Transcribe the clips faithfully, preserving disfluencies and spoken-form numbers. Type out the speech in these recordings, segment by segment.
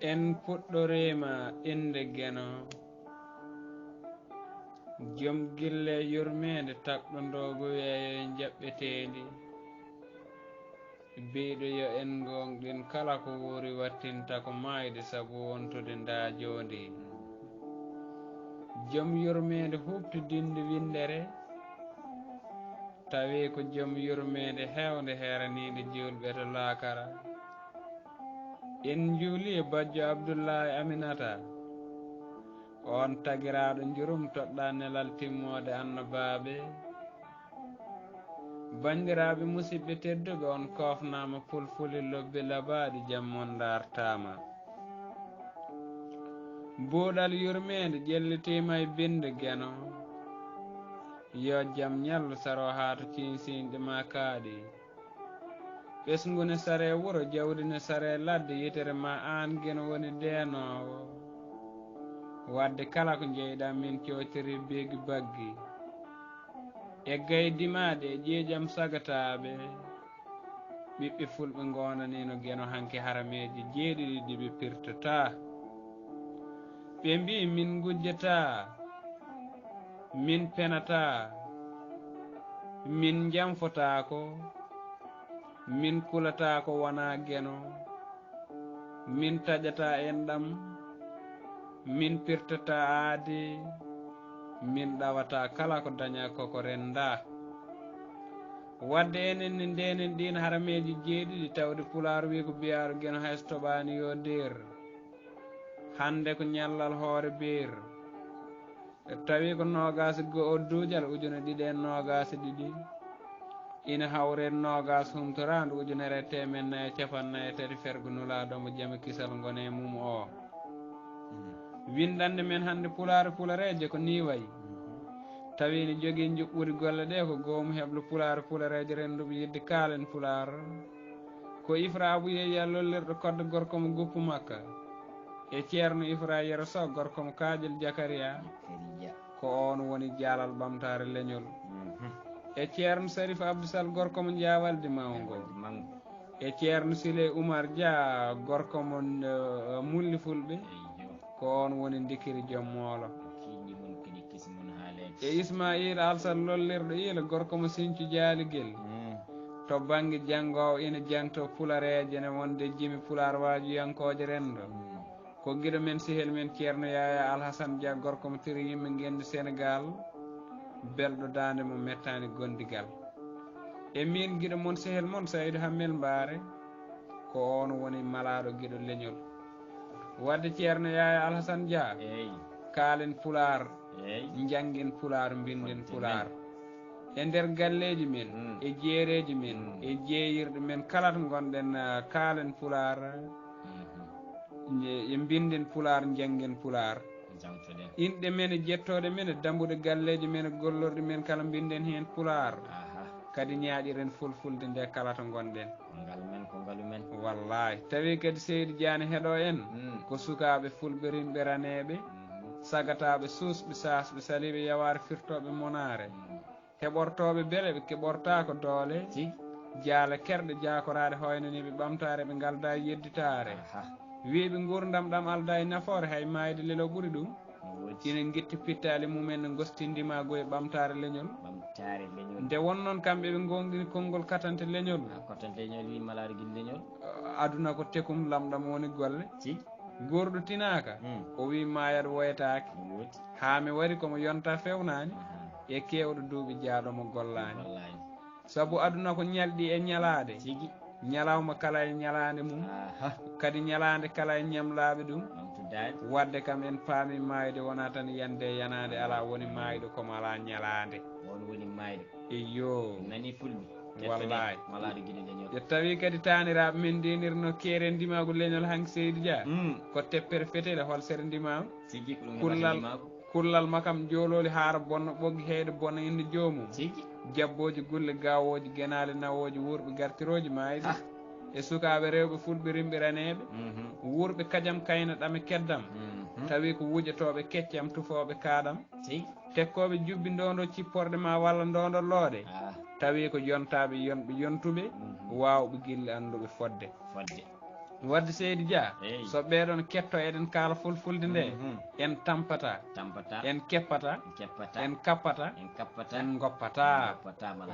En puɗɗoriima innde Geno, jom gille yurmeende, takɗo ndoogu weeyo e njaɓɓeteendi, biyɗo yo en ngoongɗin kala ko wuuri wattinta ko maayde sabu wontude ndaajoondi. Jom yurmeende huuɓtidinde winndere, tawi ko jom yurmeende heewnde heeraniinde juulɓe to laakara. En njuulii e bajjo Abdullaahi Aminata, oon tagiraaɗo njurum toɗɗaa nelal timmoode annabaaɓe. Banndiraaɓe musidɓe tedduɓe, on koofnaama pulfuli lobbi labaaɗi, jam mon ndaartaama. Buuɗal yurmeende ƴellitiima e binnde Geno. Yo jam ñallu saro haa to ciiñsiiñɗe maa kaaɗi. Ɓesngu ne saree wuro, jawdi ne saree ladde, yitere ma aan Geno woni deenoowo. Waɗde kala ko njeyɗaa min cootiri beegi baggi. E gay dimaaɗe e ƴiiƴam sagataaɓe, ɓiɓɓe fulɓe ngoonaniino Geno hanki harameeji jeeɗiɗi ɗi ɓe pirtataa. Ɓe mbii min ngujjataa, min penataa, min njanfotaako, min kulataa ko wonaa Geno, min taƴataa enɗam, min pirtataa aade, min ɗawataa kala ko dañaa koko renndaa. Waɗde enen ne ndeenen ɗiin harameeji jeeɗiɗi, tawde Pulaar wii ko biyaaɗo Geno hay so toɓaani yo deer. Hannde ko ñallal hoore beer. Tawi ko noogaas e go'o duujal ujune ɗiɗi e noogaas e ɗiɗi, ina hawre e noogaas humtoraandu ujunere e teemed nayi e capanɗe nayi e tati fergo nulaaɗo mo jam e kisal ngone e mum o. Winndannde men hannde Pulaar Pulareeje ko nii wayi. Tawi ina jogii njuɓɓudi golle ɗe ko goomu heblo Pulaar Pulareeje rennduɓe yiɗde kaalen Pulaar. Ko Ifra Abu Yeyya lollirɗo kodde gorko mo guppu makka. E Ceerno Ifra Yero Sow gorko mo Kaƴel Jakariya. Jakariya. Ko oon woni jaalal ɓamtaare leñol. Mhm. E Ceerno Sarif Abdou Sall gorko mo Jaawaldi Mawngo. Jaawaldi Mawngo. E Ceerno Sile Umar Dia gorko mo, eh, Mulli Fulɓe. Eyyo. Ko oon woni ndikiri joom moolo. Kiiñi mum kadi kisi mum haaleede. E Ismaayil Alsan lollirɗo Iila gorko mo Siñcu Jaaligel. Mm. To bannge janngoowo ina jangto Pulareeje ne wonde jimi Pulaar waajuyankooje renndo. Mm. Ko giɗo men, sehil men Ceerno Yaaya Alhasan Dia gorko mo tiri yimɓe ngenndi Senegaal, belɗo daande mo mettaani gondigal. E miin giɗo mon, sehil mon Saydu Hammel Mbaare, ko oon woni malaaɗo giɗo leñol. Waɗde Ceerno Yaaya Alhasan Dia, eey, kaalen Pulaar, eey, njanngen Pulaar, mbinden Pulaar. E nder galleeji men, mm, e jeereeji men, mm, e jeeyirɗe men, kala to ngonɗen, ah, kaalen Pulaar, mhm, e mbinden Pulaar, njanngen Pulaar. Jangtoɗen. Inɗe men e jettooɗe men e dambuɗe galleeji men e gollorɗi men kala mbinden heen Pulaar. Aha. Kadi ñaaƴiren fulfulde nde kala to ngonɗen. Ko ngal men, ko ngalu men. Wallaahi. Tawi kadi Seydi Diané heɗo en, mm, ko sukaaɓe fulɓe rimɓe raneeɓe, mm, sagataaɓe suusɓe saasɓe saliiɓe yawaare firtooɓe monaare. Mm. Heɓortooɓe beele ɓe keɓortaako doole. Tigi. Jaale kerɗe jaakoraaɗe hoynaniiɓe ɓamtaare ɓe ngaldaa yedditaare. Aha. Wiiɓe nguurndam ɗam aldaa e nafoore hay maayde lelo ɓuri ɗum. No woodi. Ina ngitti pittaali mumen no ngostindimaa go e ɓamtaare leñol. Ɓamtaare leñol. Nde won noon kamɓe ɓe ngoongɗini konngol katante leñol. Ah, katante leñol wi malaaɗo gil leñol. Aduna ko tekum lamɗam woni golle. Tigi. Goorɗo tinaaka, hmm, o wi maayat woyataake. No woodi. Haa mi wari ko mo yonta fewnaani, aha, e keewɗo duuɓi jaaɗo mo gollaani. Gollaani. Sabu aduna ko ñalɗi e ñalaaɗe. Tigi. Ñalawma kala e ñalaande mum. Aha. Kadi ñalaande kala e ñamlaaɓe ɗum. Ɓamtudaade. Waɗde kam en paami maayde wonaa tan yande e yanaande, alaa woni maayɗo komo alaa ñalaande. Won woni maayɗo. Eyyo. Nani fulɓe. Wallaahi. Malaaɗo gine leñol. Yo tawi kadi taaniraaɓe men ndenirno keere ndimaagu leñol hanki Seydi Dia. Mm. Ko teppere fetele hol sere ndimaama. Tigi ko ɗum kullal, ndimaagu. Kullal makam joolooli haara bonno ɓoggi heyɗo bonno innde joomum. Tigi. Jabbooji gulle gaawooji genaali nawooji wuurɓe gartirooji maayɓe. Ha. E sukaaɓe rewɓe fulɓe rimɓe raneeɓe. Mhm. Wuurɓe kajam kayna ɗame keddam. Mhm. Tawi ko wujotooɓe keccam tufooɓe kaaɗam. Tigi. Tekkooɓe jubbi ndondo cipporɗe ma walla ndondo looɗe. Ah. Tawi ko yontaaɓe yonɓe yontuɓe, mhm, waawɓe gille annduɓe fodde. Fodde. Wadde Seydi Dia, so ɓeeɗon ketto eɗen kaala fulfulde nde, en tampata, en keppata, en kappata, en goppata.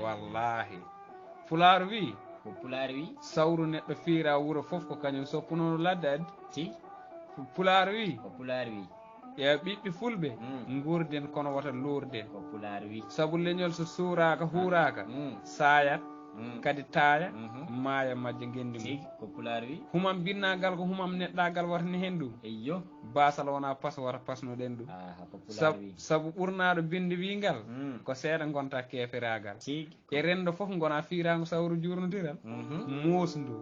Wallahi. Pulaar wi, ko pulaar wi, sawru neɗɗo fiira wuro fof ko kañum soppunono ladde addi. Ti pulaar wi, ko pulaar wi. E ɓiɓɓe fulɓe, nguurden kono wota luurden. Ko pulaar wi. Sabu leñol so suuraaka, huuraaka, saayat, kadi taaya, maaya majja ngenndi mum. Ko pulaar wi. Humam binnaagal ko humam neɗɗaagal wata ne heen ɗum. Eyyo. Baasal wonaa pas wata pasnoɗen ɗum. Aha, ko pulaar wi. Sabu ɓurnaaɗo binnde wiyngal, ko seeɗa ngonta keeferaagal. E renndo fof ngona fiiraango sawru juurnodiral. Muusndu,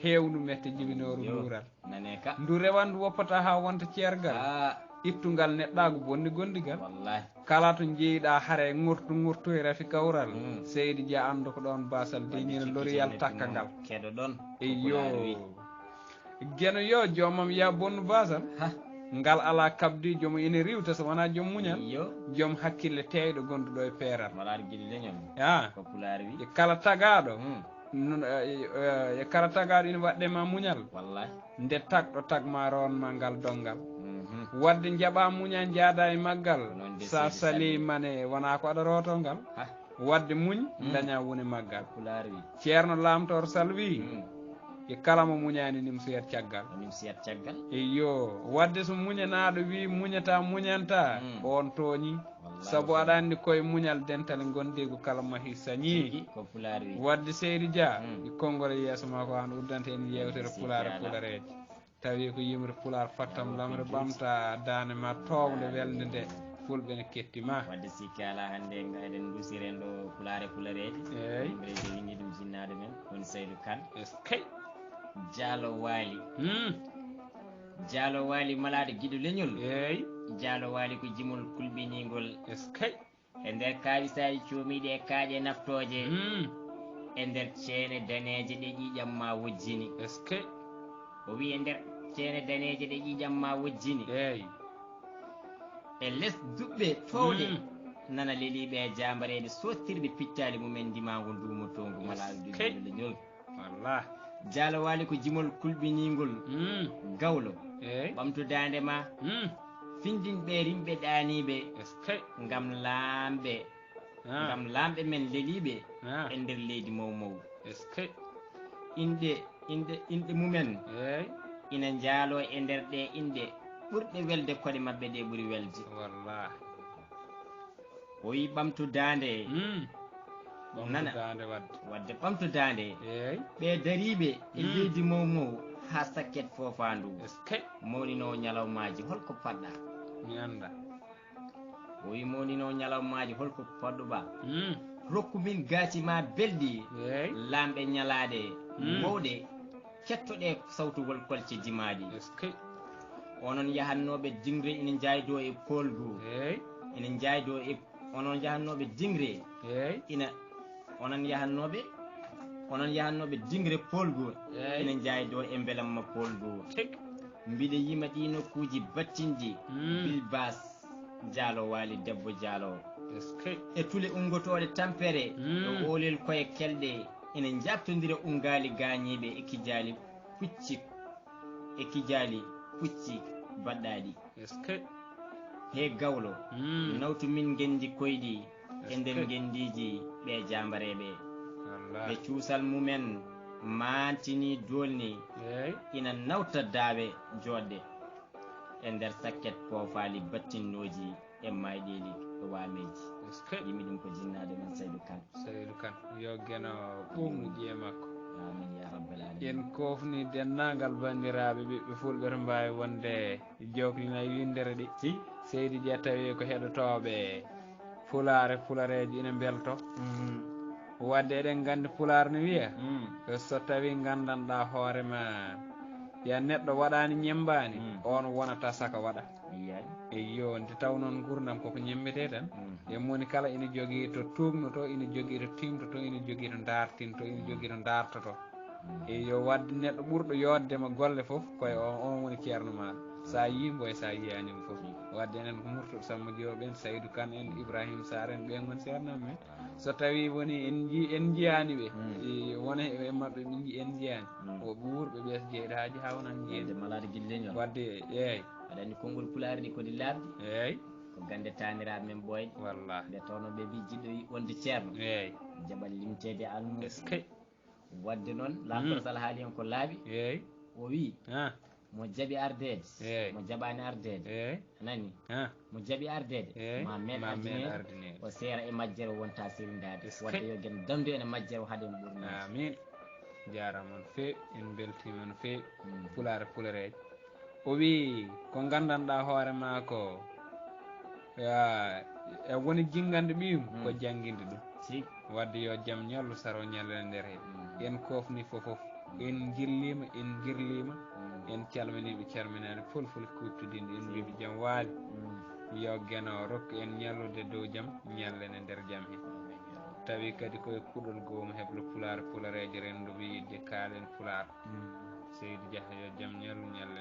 heewndu mette jibinooru luural. Ndu rewan ndu woppata haa wonta ceergal. Ittungal neɗɗaagu bonni gondigal. Kala to njeyɗa hare ŋortu ŋortu e rafi kawral. Seydi Dia anndu ko ɗoon baasal deñina loriyal takka ngal. Keɗoɗon. Eyyo. Geno yo joomam ya bonnu baasal. Ngal alaa kabdiijo mo ina riiwta so wonaa joom muñal. Joom hakkille teeyɗo gonduɗo e peeral. Malaade giɗo leñol. A ko pulaar wi. E kala tagaaɗo. E kala tagaaɗo ina waɗde ma muñal. Wallahi. Nde tagɗo tagma roonma ngal donngal. Wadde njaɓa muña njaada e maggal. Sa sali mane wona ko aɗa rooto ngal. Wadde muñ daña woni maggal. Ceerno Laamtoor Sal wi, e kala mo muñaani nimsoyat caggal. Eyyo, wadde so muñanaaɗo wi muñata muñanta, on tooñi. Sabu aɗa anndi koye muñal dental ngondiigu kala mahi sañi. Wadde Seydi Dia, e konngol e yeeso ma ko an uddanta en yeewtere pulaar e pulareeje. Tawi ko yimre pulaar fattam lamre ɓamta daande ma toownde welnde nde fulɓe ne ketti ma. Wadde sikki alaa hannde eɗen ndusiri en ɗo pulaar e pulareeje. Eey. Yimre je winndi ɗum jinnaade men woni Saydu Kan. Eskey. Jaalo waali. Hmm. Jaalo waali malaaɗo giɗo leñol. Eey. Jaalo waali ko jimol kulɓiniingol. Eskey. E nder kaawisaaji coomiiɗi e kaaƴe naftooje, e nder ceene daneeje ɗe ƴiiƴam ma wojjini. Eskey. O wi'i e nder ceene daneeje ɗe ƴiiƴam ma wojjini. Eey. E les duɓɓe toowɗe, nana leliiɓe e jaambareeɓe soottirɓe pittaali mumen ndimaangu nduumotoongu malaaɗo duumotoongu leñol. Wallah. Jaalo waali ko jimol kulɓiniingol. Hmm. Gawlo. Eey. Ɓamtu daande ma. Hmm. Findin ɓe rimɓe ɗaaniiɓe. Eskey. Ngam laamɓe. Ah. Ngam laamɓe men leliiɓe. Ah. E nder leydi mawmaw. Eskey. Inɗe, inɗe, inɗe mumen. Eey. Ina njaaloo e nder ɗe inɗe ɓurɗe welde koɗe maɓɓe ɗe ɓuri welde. Wallah. O wi ɓamtu daande. Hmm. Ɓamtu daande wadde. Wadde ɓamtu daande. Eey. Ɓe dariiɓe e leydi mawmaw haa sakket foofaandu. Eskey. Mawninoowo ñalawmaaji holko paɗɗa? Mi annda. O wi mawninoowo ñalawmaaji holko paɗɗuɓa? Hmm. Rokku min gaaci ma belɗi. Eey. Laamɓe ñalaaɗe mawɗe. Kettoɗee sawtugol kolce dimaaɗi. Eskey. Onon yahannooɓe diŋre ina njaaydoo e poolgu. Eey. Ina njaaydoo e, onon yahannooɓe diŋre. Eey. Ina, onon yahannooɓe, onon yahannooɓe diŋre poolgu. Eey. Ina njaaydoo e mbelamma poolgu. Tek. Mbiɗa yima ɗii nokkuuji battinɗi. Hmm. Bilbas. Jaalo waali debbo jaalo. Eskey. E tule unngotooɗe tampere, hmm, e oolel koye kelɗe, ina njaaɓtondira unngaali gaañiiɓe e kijaali pucci, e kijaali pucci baɗɗaaɗi. Eskey. He gawlo, hmm, nawtu min ngenndi koyɗi e nder, eskey, ngenndiiji ɓe jaambareeɓe. Wallaahi. Ɓe cuusal mumen maantini doolni, eey, ina nawta daawe jooɗɗe. E nder sakket poofaali battinnooji e mayɗeeli e waameeji. Eskey. Yimi ɗum ko jinnaade men Saydu Kan. Saydu Kan, yo Geno ɓuuɓnu ƴiye makko. Amin ya rabbal alamin. En koofni denndaangal banndiraaɓe ɓiɓɓe fulɓe to mbaawi wonde joklina e winndere ɗi. Si. Seydi Dia tawi ko heɗotooɓe Pulaar e Pulareeje ina mbelto. Mhm. Wadde eɗen nganndi Pulaar ne wiya, mm, so tawi nganndanɗaa hoore ma, ya neɗɗo waɗaani ñemmbaani, mm, on wonata saka waɗa. Eyyay. Eyyo, nde taw noon nguurndam koko ñemmetee tan. Mm. E moni kala ina jogii to tuugnoto, ina jogii to tiimtoto, ina jogii to ndaartinto, ina jogii to ndaartoto. Mm. Eyyo, wadde neɗɗo ɓurɗo yooɗde ma golle fof, koye on, on woni ceerno maaɗa. Sa yii mbo e sa yiyaani mo fof. Wadde enen ko Murtuɗo Samma Joob en, Saydu Kan en, Ibrahima Saar en, ɓe ngoni seernaaɓe men. So tawii woni en nji-, en njiyaani ɓe, wona e maɓɓe ɓe nji-, en njiyaani. Woɓɓe wuurɓe ɓe so jeyɗo haaji haa wona njiyaani. Wadde malaade gille leñol. Wadde, eey. Aɗa anndi konngol pulaar ni ko ɗi laaɓɗi. Eey. Ko gannde taaniraaɓe men ɓooyɗe. Wallaahi. Nde tawno ɓe mbi jiɗɗo wonde ceerno. Eey. Jaɓan limteede almu. Est-ce que? Wadde noon, laamɗo Sall haali heen ko laaɓi. Eey. O wii, mo jaɓi ardeede, eey, mo jaɓaani ardeede. Eey. A nani? Mo jaɓi ardeede, eey, ma meeɗ ardineede. O seera e majjere wonta sirindaade. Est-ce que? Wadde yo geno dandu en e majjere o haɗen ɓurnaade. Amin. Jaaraama on feewi, en mbeltiima on feewi. Pulaar, pulareejo. O wii, ko nganndanɗaa hoore maa ko, a, e woni jinngande ɓiyum, ko jannginde ɗum. Wadde yo jam ñallu saro ñallu e nder heen. En koofni fofof. En njilliima, en njirliima. En calminiiɓe, calminaade, fulfulde kuuɓtidinde. En mbiiɓe jam waali. Yo geno rokku en ñallude dow jam, ñallen e nder jam heen. Tawi kadi ko e kuɗol goomu heblo pulaar, pulareejo renndo ɓe yiɗde kaalen pulaar. Seydi Jah, yo jam ñallu, ñallu.